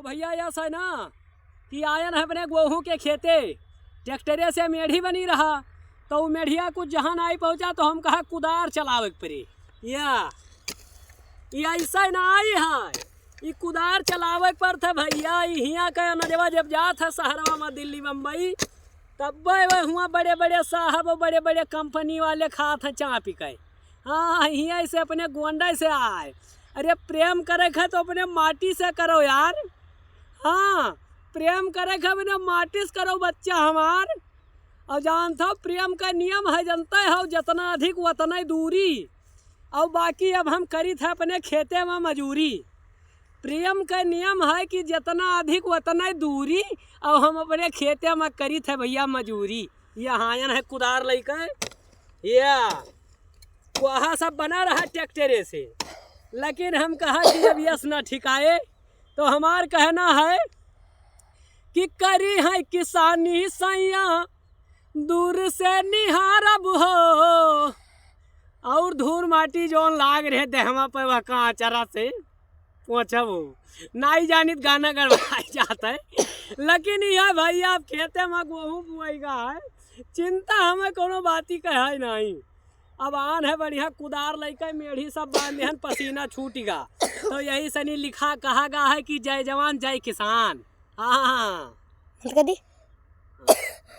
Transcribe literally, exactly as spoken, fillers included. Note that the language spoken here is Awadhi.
भइया, यस है ना कि आयन है अपने गोहूँ के खेते, ट्रैक्टरे से मेढ़ी बनी रहा, तो उ मेढ़िया कुछ जहाँ नाहीं पहुँचा, तो हम कहा कुदार चलावे के परे। या, ई ऐसा नाहीं है, ई कुदार चलावे के पड़त है भइया। ई हियाँ के अनजवा जब जात है सहरवा में, दिल्ली, बम्बई, तब वह हुआँ बड़े बड़े साहब और बड़े बड़े कंपनी वाले खात हैं चापी के। हाँ, हियाँ से अपने गोंडा से आए। अरे, प्रेम करे के है तो अपने माटी से करो यार। हाँ, प्रेम करे के है अपने माटी से करो, बच्चा हमार। और जानत हो, प्रेम का नियम है, जनते हो, जितना अधिक उतना ही दूरी। और बाकी अब हम करित है अपने खेते में मजूरी। प्रेम का नियम है कि जितना अधिक उतना ही दूरी, और हम अपने खेते में करित है भइया मजूरी। ये हायन है कुदार लइके, या वहाँ सब बना रहा ट्रैक्टरे से, लेकिन हम कहा कि अब यस ना ठिकाए, तो हमार कहना है कि करी है किसानी सैया, दूर से निहारब हो, और धूर माटी जौन लाग रहे देहवा पे, वह कांचरा से पोंछब हो। नाहीं जानित गाना गड़बड़ाई जात है, लेकिन यह भइया अब खेते में गोहूँ बुआई गा है, चिंता हमें कोनो बाती का है नाहीं। अब आन है बढ़िया कुदार लइके, मेढ़ी सब बांधे हन, पसीना छूट गा। तो यही सनी लिखा, कहा गा है कि जय जवान जय किसान। हाँ, बंद कर दी।